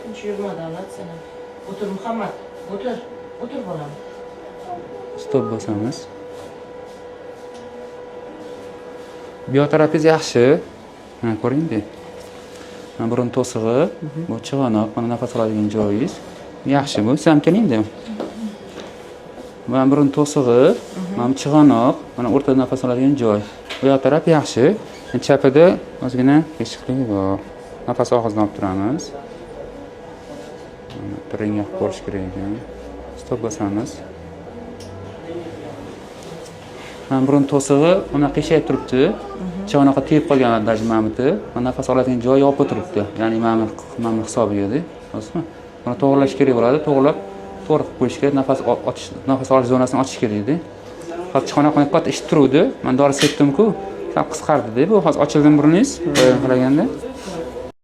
Tinch yurma, Davlat, sen. O'tir, Muhammad. O'tir. O'tir, bolam. Stop bosamiz. Bu yoq tarafingiz yaxshi. Mana ko'ringda. Mana burun to'sig'i, bu chig'anoq, mana nafas oladigan joyingiz. Yaxshi bu. Siz ham kelingda. Mana burun to'sig'i, mana bu chig'anoq, mana o'rtada nafas oladigan joy. Bu yoq taraf yaxshi. Chapida ozgina qiyshiqlik bor. Nafas og'izdan olib turamiz. Mana bir ringga qilib ko'rish kerak ekan. Stop bosamiz. Mana burun to'sig'i uni qiyshayib turibdi. Chig'anoqqa tegib qolgan даже mana bu yerda. Mana nafas oladigan joyi yopib turibdi. Ya'ni mana bu hisobiga-da. Rostmi? Buni to'g'irlash kerak bo'ladi. To'g'irlab, to'g'ri qilib qo'yish kerak. Nafas ochish, nafas olish zonasini ochish kerak edi. Hozir chig'anoq mana katta ishib turuvdi. Men dori sepdim-ku, sal qisqardi-da bu. Hozir ochildimi burningiz? Qaraganda.